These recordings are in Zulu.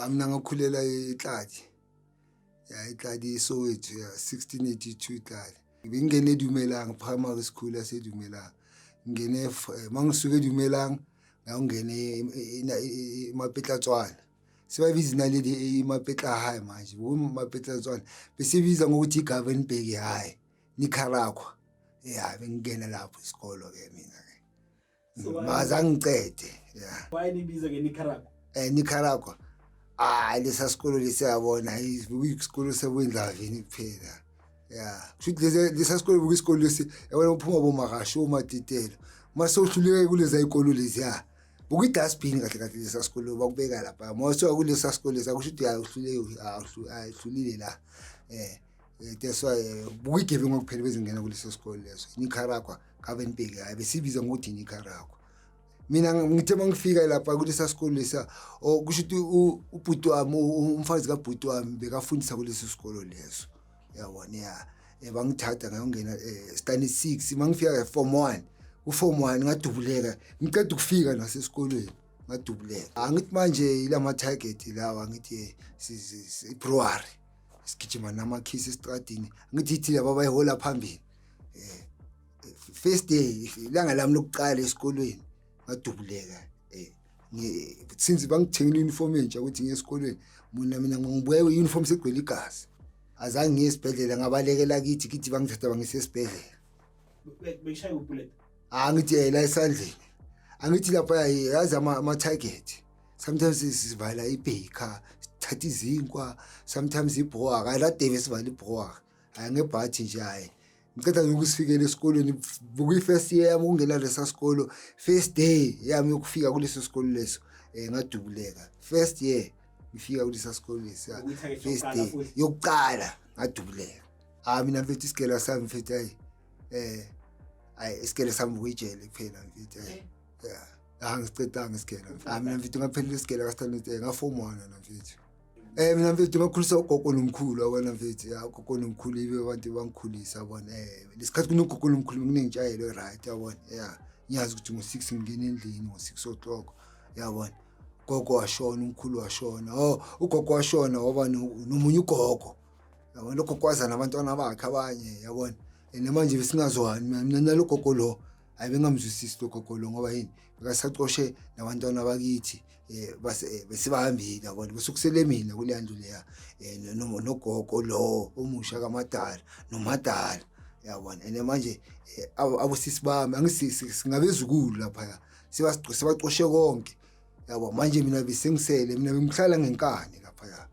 Mina ngakhulela eTladi. Ya, eTladi eSoweto, ya, 1682 eTladi. Bengingene eDumelang Primary School yaseDumelang. Ngingene mangisuka eDumelang ngayongena eMapetlatswana. Sebayibiza inaleli iMapetla High manje, kuMapetlatswana. Besibiza ngokuthi iGovan Mbeki High, Nicaragua. Ya, bengingena lapho isikolo ke mina ke. So why- Maze ngicede, ya. Why nibiza ngeNicaragua? Nicaragua. Ah, lesa sikolo lesiyabona kuyisikolo sebuyindlavini kuphela. Ya, kusho ukuthi lesa sikolo kuyisikolo lesi yabona uphuma bomakasho omadidelo. Mase uhluleke kuleza izikolo leziya. Bukuyi-dustbin kahle kahle lesa sikolo bakubeka lapha. Mase kulesa sikolo lesa kusho ukuthi ya uhluleke, uhlulile la. That's why bukuyigebengu kuphela bezingena kuleso sikolo leso. Nicaragua, Govan Mbeki, hayi besibiza ngokuthi Nicaragua. Mina ngithe mangifika lapha kulesa sikolo lesa, oh, kusho ukuthi ubhuti wami, umfazi kabhuti wami bekafundisa kuleso sikolo leso, yabona. Ya, bangithatha ngayongena standard 6. Mangifika form 1, ku form 1 ngadubuleka. Ngiceda ukufika nasesikolweni ngadubuleka. Angithi manje ilama target lawa, angithi i-brewery sigijima namakhisi esitradini, angithi ithi laba bayihola phambili. First day, ilanga lami lokuqala esikolweni, ngadubuleka. Since bangithengile uniform entsha ukuthi ngiye esikolweni, mina ngibuye uniform segcwele igazi. Azange ngiye esibhedlela, ngabalekela kithi bangithatha bangise esibhedlela. Bekushaya ubullet? Angithi la esandleni, angithi lapha yazi ama-target, sometimes sivala ibheka, sithatha izinkwa, sometimes ibhoaka hayi la debe sivala ibhoaka, hayi ngebhathi nje. Hayi, ngiceda nje ukusifikela esikolweni, bukuyi-first year yami ukungena lesa sikolo, first day yami yokufika kuleso sikolo leso, ngadubuleka. First year ngifika kulesa sikolo lesi, Ukuyi-target first yokuqala day futhi. Yokuqala ngadubuleka. Ah, mina mfethu, isigela sami mfethu, hayi, hayi, isigele sami kuyijele kuphela mfethu, hayi. Yeah, angicedanga isigela. Ah, mina mfethu ngaphelele isigela ka-standard nga-form 1 na mfethu. Mina mfethu ngakhulisa ugogo nomkhulu, yabona mfethu. Ya, ugogo nomkhulu ibe abantu bangikhulisa, yabona. Lesikhathi kunogogo nomkhulu kunengitshayelo right, yabona. Ya, ngiyazi ukuthi ngo-6 ngingena endlini, ngo-6 o'clock, yabona. Ugogo washona, umkhulu washona. Oh, ugogo washona waba nomunye ugogo, yabona. Lo gogo waza nabantwana bakhe abanye, yabona. And manje besingazwani mina nalo gogo lo. Hayi, bengamzwisisi lo gogo lo, ngoba yini, bekasacoshe nabantwana bakithi, base besibahambile, yabona. Bese kusele mina kuleya ndlu leya, nogogo lo omusha kamadala nomadala, yabona. And manje abosisi bami angisisi singabezukulu lapha, sebacoshe konke, yabo. Manje mina besengisele, mina bengihlala ngenkani lapha,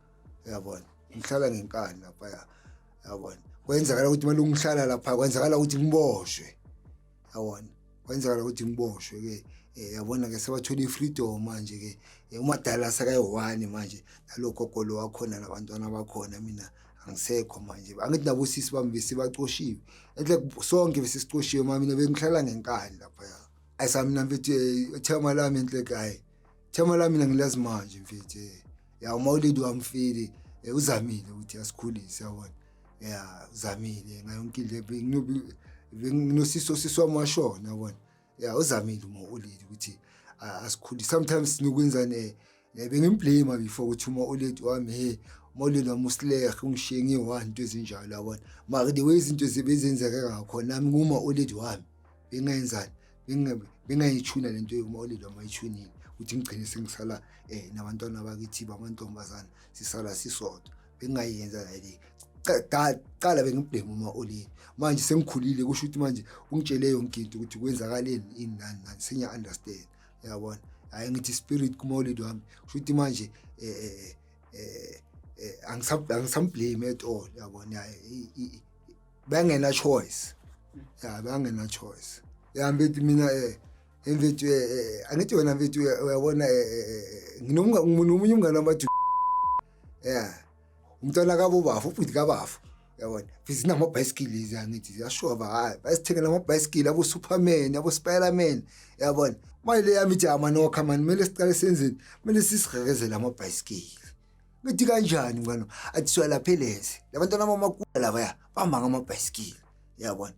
yabona, ngihlala ngenkani lapha, yabona. Kwenzakala ukuthi manje ngihlala lapha, kwenzakala ukuthi ngiboshwe, yabona, kwenzakala ukuthi ngiboshwe ke. Yabona ke, sebathola i-freedom manje ke. Umadala sakayi-one manje nalokho lo wakhona nabantwana bakhona, mina angisekho manje. Angithi nabosisi bami besibacoshiwe enhle, sonke besisicoshiwe, ma mina bengihlala ngenkani lapha. Ayisa mina mfethu, ithema lami enhle, hayi, ithema lami mina ngilazi manje mfethu. Ya, umawulidi wami fili uzamile ukuthi asikhulise, yabona. Ya, uzamile ngayo yonke indlela. Benginosiso sisi wami washona, yabona. Ya, uzamile uma uledi ukuthi asikhulise. Sometimes sinokwenza ne bengimblame before ukuthi uma uledi wami, he, uma uledi wami usilehe ungishiye ngiyi-one, into ezinjalo, yabona. Mara the way izinto zebezenzeka ngakhona, nami kuma uledi wami bengayenzani, bengayithuna lento yoma uledi wami ayithunile ukuthi ngigcine sengisala nabantwana bakithi bamantombazana, sisala sisodwa, bengayenza le. Cala bengiblame uma oleni. Manje sengikhulile, kusho ukuthi manje ungitshele yonke into ukuthi kwenzakaleni, ini, nani nani, sengiya understand, yabona. Hayi, ngithi spirit kuma oledi wami, kusho ukuthi manje angisamblame at all, yabona. Bangena choice, ya, bangena choice. Ya mfethu, mina mfethu, angithi wena mfethu uyabona, nginomunye umngane wami, ya, umntwana kabobafu, ubhuti kabafu, yabona, zinamabhayisikili lezi, angithi ziyashova. Hayi, bayasithengela amabhayisikili abo-Superman, abo-Spiderman, yabona. Manje le yami ithi amanokha mani, kumele siqale senzeni, kumele sisigekezele amabhayisikili. Ngithi kanjani mngani? Athi siya lapha elenze labantwana bamakula labaya bamba ngamabhayisikili, yabona.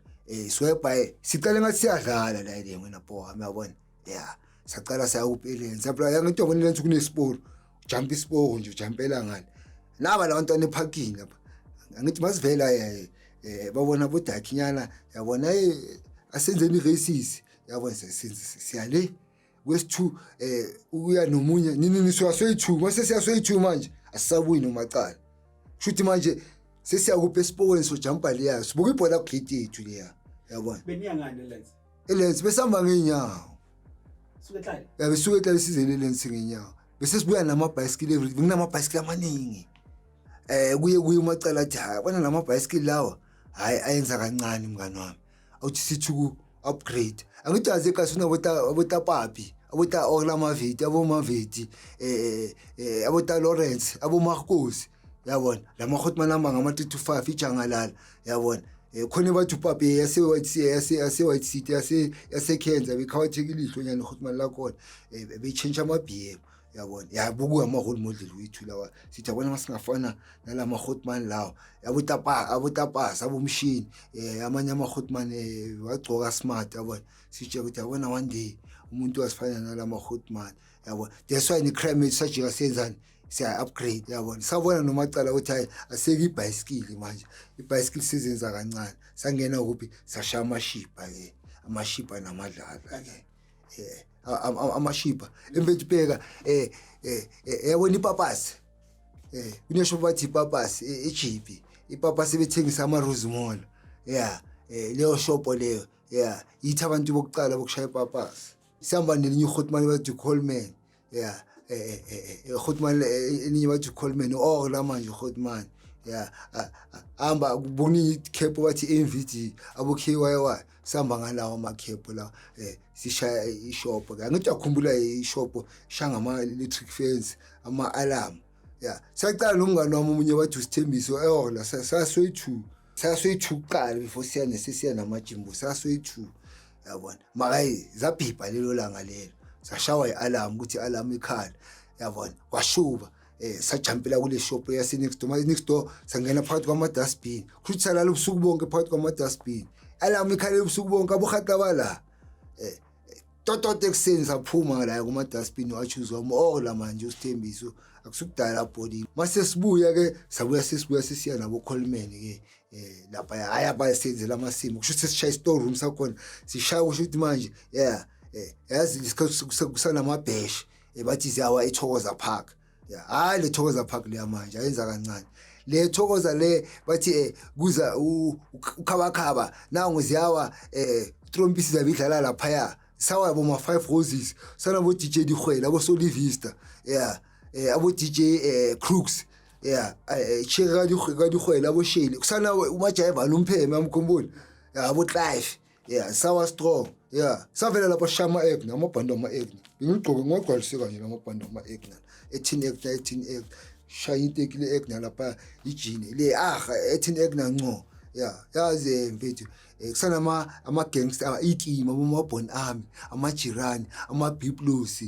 Siwebhaye siqale ngathi siyadlala la le wena boha, uyabona. Ya, saqala saya kupelenze lapha, yangithi yabona lenze kunesiporo. Jump isipoko nje, ujampela ngale. Naba labantwana ephakini lapha. Angithi masivela babona bodakhinyana, yabona, asenzeni races, yabona, siyale kwesi-2, ukuya nomunye nini nisuka soyi-2, mase siya soyi-2 manje asisabuyi nomacala. Kushuthi manje sesiya kuphi esipokweni, sojampa leya, sibuka ibhola kugate yethu leya, yabona. Beniya ngani eLens? ELens besihamba ngeenyawo. Suke ehlale. Ya, besuke ehlale sizele eLens ngeenyawo, bese sibuya namabhayisikili every, bekunamabhayisikili amaningi. Kuye umacala athi, hayi bona lamabhayisikili lawa, hayi ayenza kancane mngani wami, awuthi sithi ku upgrade. Angithi aze kasi unabota abotapapi, abota Orlamaveti, abomaveti, abota Lawrence, aboMarcos, yabona, lama hotman amba ngama 3 to 5 ijangalala, yabona. Khona bathi upapi yase White City, yase White City, yase Kenza bekhawatheka ilihlo nyana hotman lakhona, bechange ama BM, yabona, yabuku ama role model wethu lawa. Sithi yabona masingafana nalama hotman lawa, yabotapa, abotapasa, abomshini, amanye ama hotman wagcoka smart, yabona. Sitshe ukuthi yabona one day umuntu wasifana nalama hotman, yabona. That's why ne-crime yethu sajika senzani, siya upgrade, yabona. Sabona nomacala ukuthi hayi aseke ibhayisikili manje, ibhayisikili sizenza kancane. Sangena kuphi? Sashaya amashipa ke, amashipa namadlala ke, amashipa emfethu. Bheka, yabona ipapasi, kunesho bathi ipapasi eJipi, ipapasi bethengisa ama Rose Mall, yeah, leyo shop leyo, yeah, yithi abantu bokuqala bokushaya ipapasi. Sihamba nelinye uhotman bathi Coleman, yeah, hotman elinye bathi Coleman or la manje hotman, yeah, hamba bokuningi cap bathi MVD, abo KYY, sihamba ngalawo ama-cap la, sishaya ishop ke. Angithi uyakhumbula ishop shanga ama electric fence, ama alarm, yeah. Siyacala nomngane wami omunye wathi usithembiso ehola, sasoyi-2, sasoyi-2 kuqala before siya nesesiya namajimbo, sasoyi-2, yabona. Makayi zabhibha lelo langa lelo, sashawa i-alarm ukuthi i-alarm ikhala, yabona, kwashuba. Sajampela kule shop yase next door, next door sangena phakathi kwama dustbin, kusho salala ubusuku bonke phakathi kwama dustbin, alarm ikhala ubusuku bonke, abohata bala tototo ekuseni saphuma la kuma dustbin, wachoose wami oh la manje usithembiso akusukudala body. Mase sibuya ke, sabuya sesibuya sesiya nabo Coleman ke, lapha hayi abasenzela amasimu, kusho ukuthi sishaya store room sakhona, sishaya, kusho ukuthi manje, yeah, yazi isikhathi kusanamabhesh, bathi siyawa eThokoza Park, yeah, hayi le Thokoza Park leya manje ayenza kancane, le Thokoza le bathi kuza ukhabakhaba nangu ziyawa, trompisi zabe idlala lapha, sawa bo ma Five Roses, sana bo DJ Dikgwele, abo Solivista, yeah, abo DJ Crooks, yeah, Chira ka Dikgwele, abo Shele, kusana uMajayiva nompheme amkhumbula, yeah, abo Clive, yeah, sawa strong, yeah. Savela lapha shama egna amabhando ama egna, ngigqoke ngwagcwalise kanje lamabhando ama egna, ethini egna, ethini egna, shaya inteki le egna lapha, ijini le aha ethini egna nco, yeah. Yazi mfethu, kusanama ama gangster ikima, abomabon army, amajirani, ama B plus,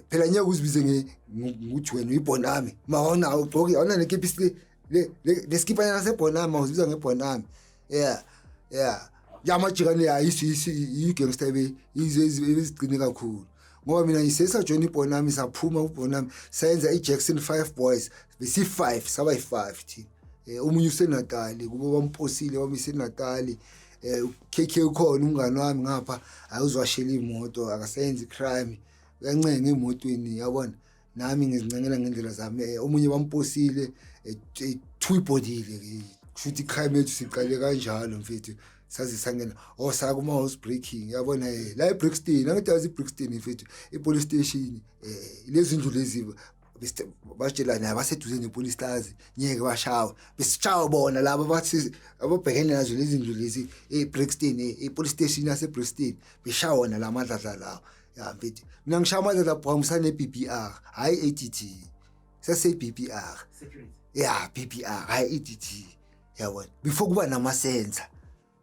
phela ngeke uzibize ngokuthi wena uyibon army mawona ugqoke awuna nekepisi le lesikipanyana sebon army, uzibiza ngebon army, yeah, yamajikane ya isi i-gangster be izigcine kakhulu, ngoba mina ngisesajoyina ibon army, saphuma kubon army sayenza i-Jackson 5 Boys, besi-5, saba yi-5 thina. Omunye useNatali kubo, bamposile bamise eNatali. KK ukhona umngani wami ngapha, ayuzwashela imoto, akasenzi crime, uyancenga emotweni, yabona, nami ngizincengela ngendlela zami. Omunye bamposile, thuyibhodile ke, kusho ukuthi i-crime yethu siqale kanjalo mfethu, saze sangena oh saya kuma house breaking, yabona, la eBrixton. Angithi yazi iBrixton mfethu, i-police station, lezi ndlu lezi batshela naye baseduze nepolice stars, ngeke bashawe, besishawa bona laba bathi ababhekene nazo lezi ndlu lezi eBrixton, i-police station yaseBrixton, beshawa wona la madladla lawa, ya mfethu. Mina ngishaya amadladla bra, ngisane BBR, hayi ADT, sase BBR. Security. Ya, BBR, hayi ADT, yabona, before kuba nama sensor,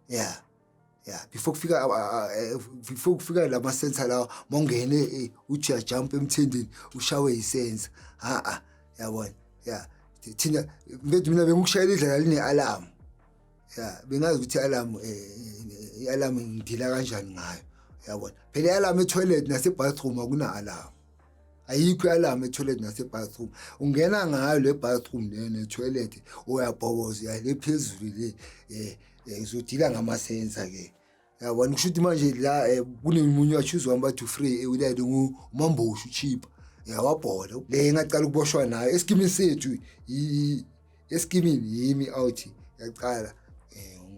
yeah, before kufika lama sensor lawa, mawungene uthi uyajump emthendeni ushawe isensor, ha ha, yabona. Ya, thina mfethu, mina bengikushayela indlela line alarm, ya, bengazi ukuthi alarm, i-alarm ngidila kanjani ngayo, yabona. Phela i-alarm e-toilet nase bathroom akuna alarm. Ayikho i-alarm e-toilet nase-bathroom. Ungena ngayo le bathroom le ne-toilet, uyabhoboza, uya le phezulu le, uzodila ngama-sensor ke. Yabona, kusho ukuthi manje la kunemunye wachoose wami bathi free ewilele ngumamboshu cheap. Yawabhola. Le ngaqala ukuboshwa nayo esikimini sethu, esikimini yimi out yaqala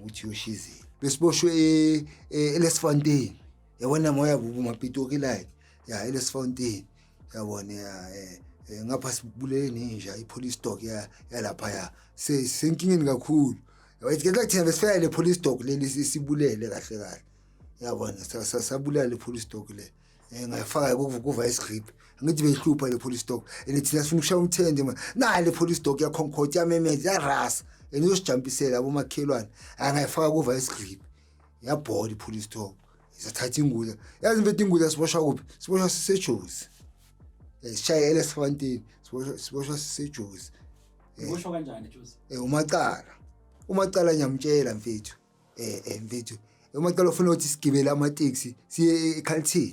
ukuthi yoshizile. Besiboshwe eLesfontein. Yabona moya bubu maPitori like. Ya, eLesfontein. Yabona ya, ngapha sibulele ninja i-police dog ya yalapha ya. Senkingeni kakhulu. Yabo thina besifika le police dog leli sibulele kahle kahle. Yabona, sabulala le police dog le. Ngayifaka ku vice grip. Angithi beyihlupha le police dog. And thina sifuna ukushaya umthende man. Nayi le police dog ya Concord yamemeza yarasa. And iyosijampisela abomakhelwane. Angayifaka ku vice grip. Yabhola i-police dog. Sathatha ingudla. Yazi mfethu, ingudla siboshwa kuphi? Siboshwa siseJozi. Sishaye eLesfontein, siboshwa siseJozi. Uboshwa kanjani Jozi? Umacala. Umacala ngiyamtshela mfethu. Mfethu. Umacala ufuna ukuthi sigibele amateksi siye eCarlton.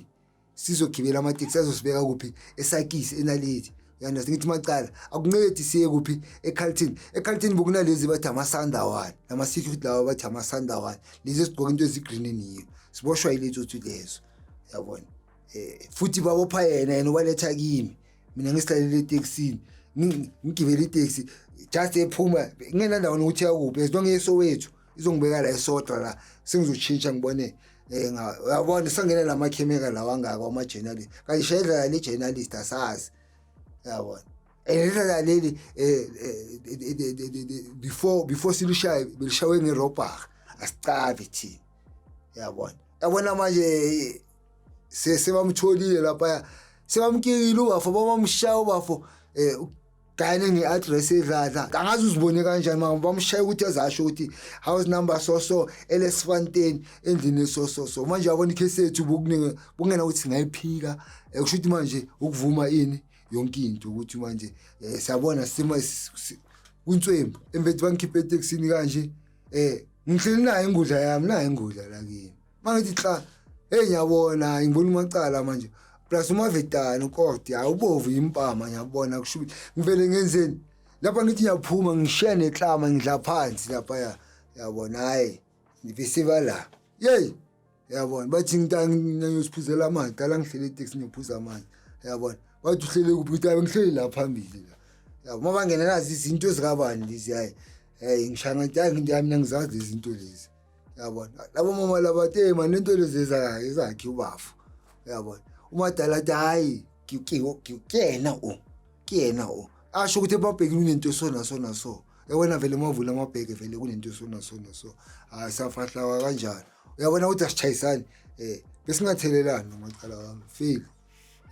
Sizogibela amateksi azosibeka kuphi? eSakisi eNaledi. Uyanda, ngithi macala akuncedi siye kuphi? eCarlton. eCarlton bokunalezi bathi ama-Sandawana, nama-security lawa bathi ama-Sandawana. Lezi esigqoka into ezi-green niyo. Siboshwa yiletsotsi lezo. Yabona. Futhi babopha yena, yena ubaletha kimi. Mina ngisihlalele etekisini. Ngigibele iteksi just ephuma ngingenandawo nokuthi yakuphi, as long eSoweto izongibeka la esodwa la sengizoshintsha ngibone, uyabona, sangena lamakhemika lawa angaka wama-journalist, kanti shayedlala le journalist asazi, yabona. Leli leli before silishaye belishawe ngerobber, asicavi thina, yabona. Yabona manje sebamtholile lapha, sebamkekile ubafo, bamamshaya ubafo, kanye nge-address edladla, angazi uzibone kanjani, mama bamshaya ukuthi azasho ukuthi house number so so eLesfontein, endlini so so so. Manje yabona ikhesi yethu bukuningi bungena ukuthi singayiphika, kusho ukuthi manje ukuvuma ini yonke into ukuthi manje siyabona sima kuntswembu emvethi bangikhiphe etekisini kanje, ngihleli nayo ingudla yami, nayo ingudla la kimi, mangithi cha, hey, ngiyabona, ngibona umacala manje plus umavetana ukoti awubovu impama, ngiyabona kusho ukuthi ngivele ngenzeni lapha, ngithi ngiyaphuma ngishiya neklama, ngidla phansi lapha ya, yabona, hayi ngibisiba la, yey, yabona, bathi ngiyosiphuzela amanzi, dala ngihlele etekisini ngiyophuza amanzi, yabona, bathi uhlele kuphi, ngithi hayi ngihleli la phambili la, yabo, uma bangena nazi izinto ezikabani lezi, hayi, hey, ngishaya ngathi hayi mina ngizazi lezi zinto lezi, yabona, labo mama laba hey man, lento lezi ezakhe ubafo, yabona, umadala athi hayi kuyena o kuyena o asho ukuthi emabhekini kunento sona sona so, yabona, vele mavula amabheke vele kunento sona sona so, hayi safahlawa kanjalo, uyabona ukuthi asishayisani, besingathelelani nomacala wami fika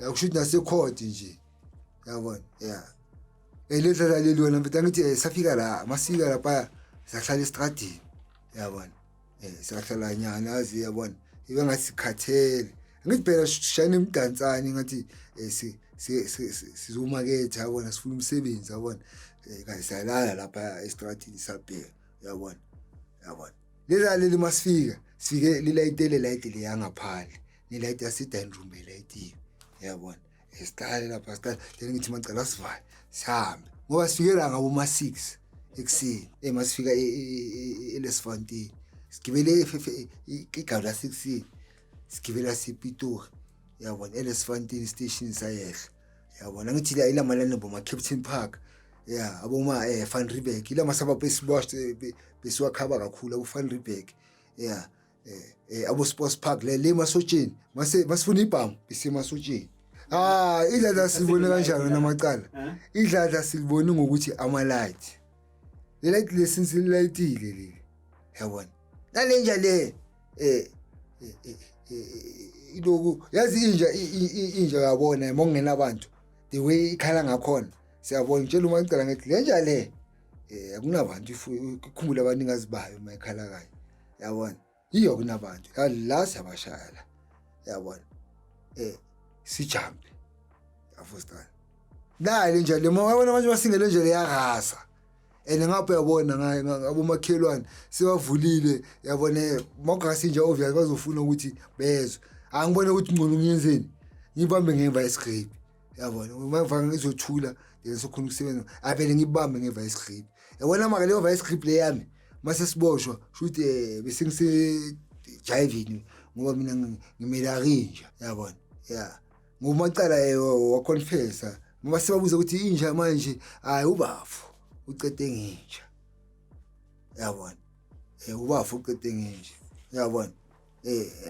yakusho ukuthi nasecourt nje, yabona ya, lendlela leli wena mfethu, angithi safika la, masifika lapha sahlala estradini, yabona, sahlala nyana yazi, yabona, ibe ngathi sikhathele, angithi phela sishayina imidansane ngathi sizomaketha, yabona, sifuna umsebenzi, yabona, kanti siyalala lapha estradini sabheka, yabona, yabona lela leli masifika sifike lilayitele light le yangaphandle nelight yase-dining room elayitiwe, yabona, sihlale lapha sihlale, then ngithi macala sivale sihambe ngoba sifike la ngabo ma-6 ekuseni, masifika eLesfontein sigibele igaba lasekuseni, sigibela sePitori, yabona, eLesfontein station sayehla, yabona, ngithi la ilamalane boma Captain Park ya aboma Van Riebeeck, ilama suburb besiwakhaba kakhulu abo Van Riebeeck ya, abo Sports Park le masotsheni, mase masifuna ibhamu bese masotsheni. Ah, idladla silibone kanjani namacala? Idladla silibone ngokuthi ama light, le light lesinsilayitile leli, yabona, nalenja le iloku yazi inja inja yabona mongena abantu the way ikhala ngakhona, siyabona, ngitshela umacala ngithi lenja le akunabantu, ikhumbula abaningazi bayo mayikhala kanye, yabona, iyo kunabantu la, siyabashaya la, yabona, sijampe afostana nayi lenja le, yabona manje masingele nje leyarasa and ngapha uyabona abomakhelwane sebavulile, yabona, mawugasi nje obvious bazofuna ukuthi bezwe, angibone ukuthi ngcono ngiyenzeni, ngibambe ngemva escrape. Yabona, uma ngifaka ngizothula then sokhona ukusebenza, avele ngibambe nge-vice grip. Yabona maka leyo vice grip le yami, mase siboshwa shuthi bese ngise jiving ngoba mina ngimela inja, yabona. Ya, ngoba macala waconfessa ngoba sibabuza ukuthi inja manje, hayi, ubafu ucede ngenja, yabona. Ubafu ucede ngenja, yabona.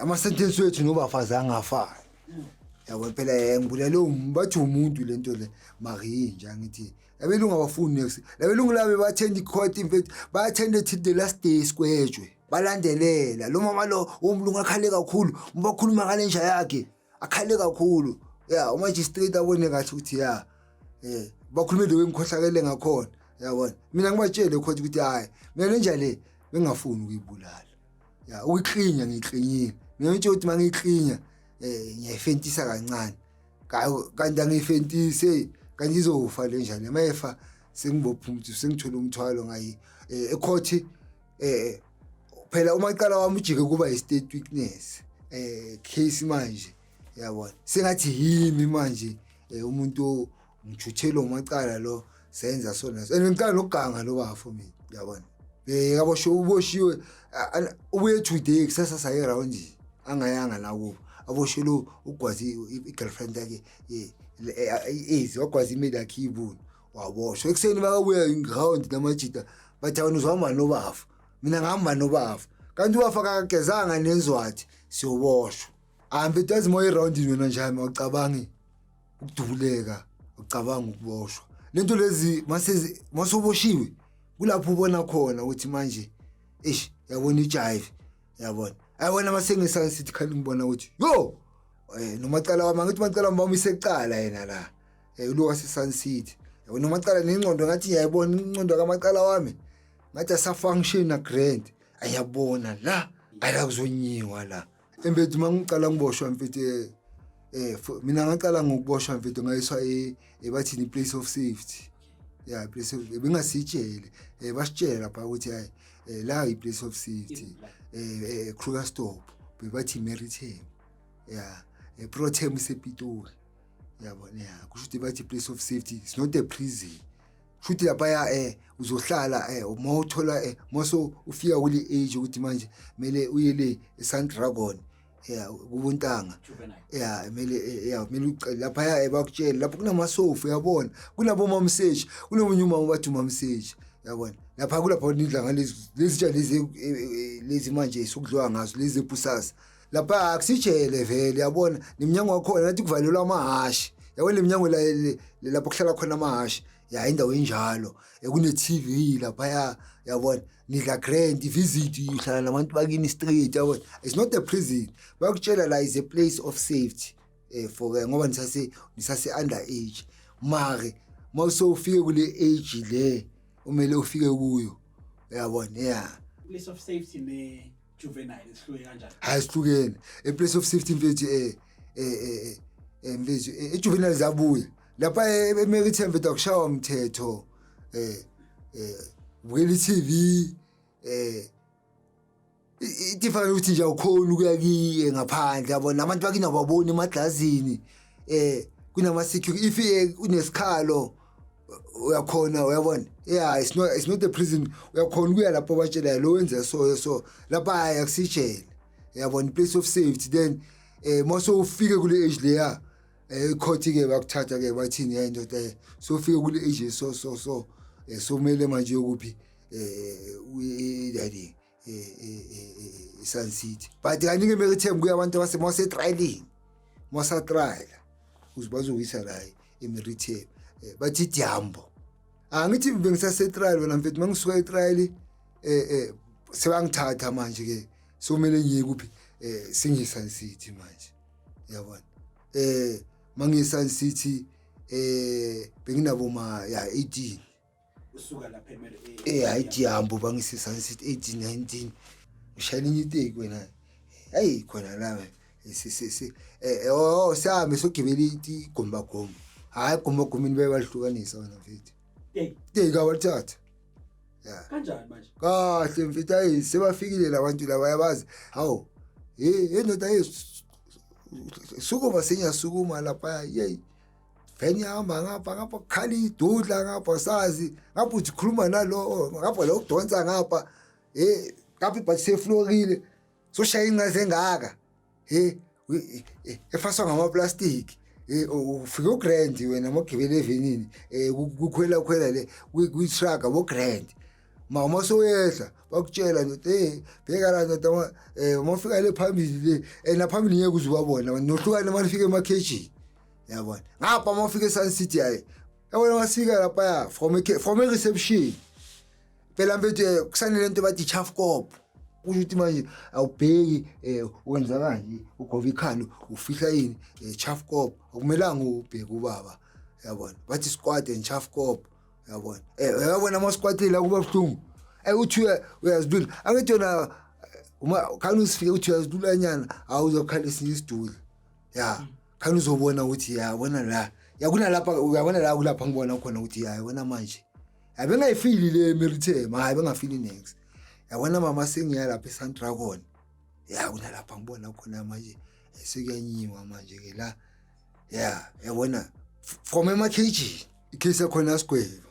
Ama sentence wethu nobafazi angafani, yabona. Phela ngibulele bathi umuntu lento le marinja, ngithi abelungu abafuni next. Labelungu labe bathenda icourt, in fact bayathenda till the last day sikwetshwe, balandelela lo mama lo umlungu akhale kakhulu, bakhuluma ngale nja yakhe, akhale kakhulu. Ya, umagistrate abone kahle ukuthi ya, bakhulume lo ngikhohlakele ngakhona, yabona. Mina ngibatshele court ukuthi hayi, mina le nja le bengafuni ukuyibulala, ya, ukuyiklinya ngiyiklinyile. Mina ngitsho ukuthi mangiyiklinya ngiyayifentisa kancane, kanti angiyifentise, kanti izofa le njani. Mayefa sengibopha umuntu, sengithola umthwalo ngayi ecourt. Phela umacala wami ujike kuba i-state witness case manje, yabona. Sengathi yimi manje umuntu ngijuthelwe umacala lo, senza sona and ngicala nokuganga lo bafo mina, yabona. Kaboshiwe, uboshiwe, ubuye today, kusasa saye round, angayanga la kubo, aboshelwe ugwazi i-girlfriend yakhe i-AIDS, wagwaza imeli yakhe ibunu, waboshwa. Ekuseni bakabuya round namajita, bathi awena uzohamba nobafa. Mina ngihamba nobafa, kanti ubafa akagezanga nenzwathi, siyoboshwa. Hambe yazi moya eroundini wena njami, awucabangi ukudubuleka, ucabanga ukuboshwa. Lento lezi mase masoboshiwe kulapho ubona khona ukuthi manje eish, yabona ijive, yabona. Ayibona mase ngisansithi khali, ngibona ukuthi yo, nomacala wami, angithi macala wami bamise ecala yena la uLuka Sun City, yabona. Nomacala nengqondo ngathi ngiyayibona ingqondo kamacala wami, ngathi asa-function na grand, ayabona la ayila kuzonyiwa la emfethu. Mangicala ngiboshwa mfethu, mina ngaqala ngokuboshwa mfethu, ngayiswa bathini, place of safety, yeah, place of bengasitshele, basitshela lapha ukuthi hayi, la i place of safety Krugersdorp, bebathi Maritime, yeah, Protem sePitori, yabona. Yeah, kusho ukuthi bathi place of safety, it's not a prison. Futhi lapha ya uzohlala uma uthola moso ufika kule age ukuthi manje mele uye le eSandragon, yeah, kubuntanga. Juvenile. Yeah, mele yeah, mele ucele lapha ya, bakutshela lapho kunamasofa, uyabona, kunabo mamseshi, kunomunye umama bathi umamseshi, yabona. Lapha kulapho nidla ngalezi lezi tsha lezi manje sokudliwa ngazo lezi epusasa lapha, akusijele vele, yabona. Neminyango wakhona ngathi kuvalelwa amahashi, yabona, leminyango la lapho kuhlala khona amahashi, ya, indawo enjalo. Kune TV lapha, yabona, nidla grand visit, uhlala nabantu bakini street, yabona. It's not a prison, bayakutshela la is a place of safety for ngoba nisase under age. Mare mawusofike kule age le umele ufike kuyo, uyabona, yeah. Place of safety ne juvenile sihluke kanjani? Hayi, sihlukene. A place of safety mfethu, mfethu, ejuvenile zabuya lapha eMeritem mfethu, akushawa umthetho, ubukela i-TV, itifana ukuthi nje awukhoni ukuya kiye ngaphandle, yabona. Abantu bakini ababoni emaglazini, kunama security, if unesikhalo uyakhona, uyabona. Yeah, it's not a prison, uyakhona ukuya lapho batshela lo wenza so so lapha, hayi, akusijele, uyabona, place of safety. Then mase ufike kule age leya, court ke bakuthatha ke, bathini, ya indoda, so ufike kule age so so so, so kumele manje ukuphi, uye daddy Sun City. But kaningi eMeritem kuya abantu abase mase trialing, masa trial uzibazowisa la eMeritem, bathi Diambo. Angithi bengisase trial wena mfethu, mangisuka e-trial sebangithatha manje ke, somele ngiye kuphi, sengiye Sun City manje, yabona. Mangiye Sun City benginabo ma ya 18. Usuka lapha emele. Hayi, Diambo bangise Sun City 18 19, ngishayela inye iteki wena, hayi, khona la si oh, sihambe sogibela igomba gomba, hayi, gomba gomini baye balihlukanisa wena mfethu. Hey. Teki awalithatha, ya. Kanjani manje? Kahle mfethu, hayi, sebafikile labantu laba, yabazi. Hawu, hey, hey ndoda, hey, sukuma, senyasukuma lapha, hey. Veni ihamba ngapha ngapha kukhala idudla ngapha sazi ngapha uthi khuluma nalo ngapha lo kudonsa ngapha ngapha ibhathi seflorile soshaya inqaze engaka efaswa ngamaplastiki ufike ugrand wena mogibela evenini kukhwela khwela le kwi-truck abo grand ma uma soyehla bakutshela nje hey bheka la ndoda uma ufika le phambili le naphambili ngeke uze ubabona nohlukane uma nifika emakhejini yabona ngapha uma ufika e-Sun City hayi yabona masifika laphaya from e-reception phela mfethu kusanele nto bathi chafkop kusho ukuthi manje awubheki wenza kanje ugova ikhanda ufihla yini chafkop akumelanga ubheke ubaba yabona bathi squad and chafkop yabona uyabona ama-squad la kuba buhlungu uthi uyazidula angithi yona uma khani usifike uthi uyazidulanyana awuzokhala esinye isidudla ya khani uzobona ukuthi yabona la yakunalapha uyabona la kulapha ngibona khona ukuthi yabona manje abengayifili le Meritem hayi bengafili next yabona mama sengiya lapha eSandragon ya kunalapha ngibona khona manje sekuyanyiwa manje ke la ya yabona from emakhejini icase yakhona sigweba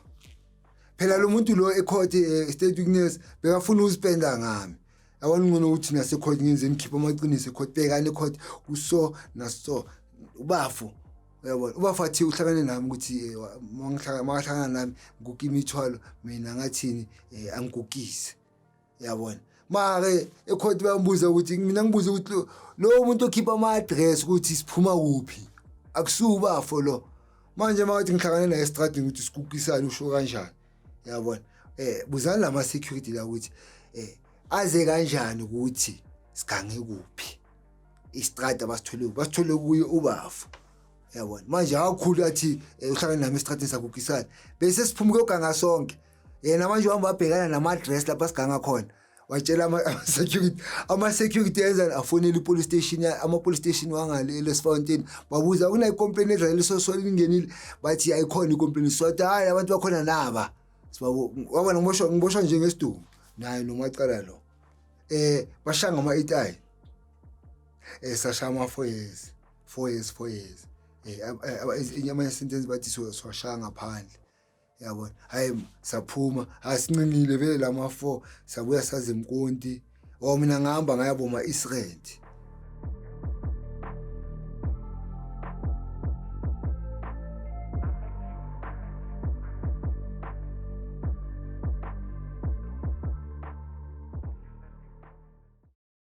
phela lo muntu lo ecourt state witness bekafuna uspenda ngami yabona ngcono ukuthi nasecourt ngenze ngikhipha amaqiniso ecourt bhekane ecourt uso naso ubafo uyabona ubafo athi uhlangane nami ukuthi makahlangana nami ngikuka imithwalo mina ngathini angigugise yabona mare ecourt bayambuza ukuthi mina ngibuza ukuthi lo muntu okhipha ama-address ukuthi siphuma kuphi akusuka ubafo lo manje makathi ngihlangane naye estradini ukuthi sikukisane usho kanjani yabona buzani lama security la ukuthi aze kanjani ukuthi sigange kuphi istrada basithole basithole kuye ubafo yabona manje akakhulu athi uhlangane nami estradini sakukisana bese siphuma kuyoganga sonke yena manje uhamba wabhekana nama-address lapha siganga khona watshela ama-security ama-security enzani afonela i-police station ama-police station wangale eLesfontein babuza kunayi-complaint edlala leso lingenile bathi ayikhona i-complaint swathi hayi abantu bakhona naba sibabo wabona ngiboshwa ngiboshwa njengesidumbu naye nomacala lo bashaya ngama-8 sashaya ama-4 years 4 years 4 years amanye sentence bathi siwashaya ngaphandle yabona hayi saphuma asincinile vele lama 4 sabuya saze emkonti oh mina ngihamba ngaya boma Israel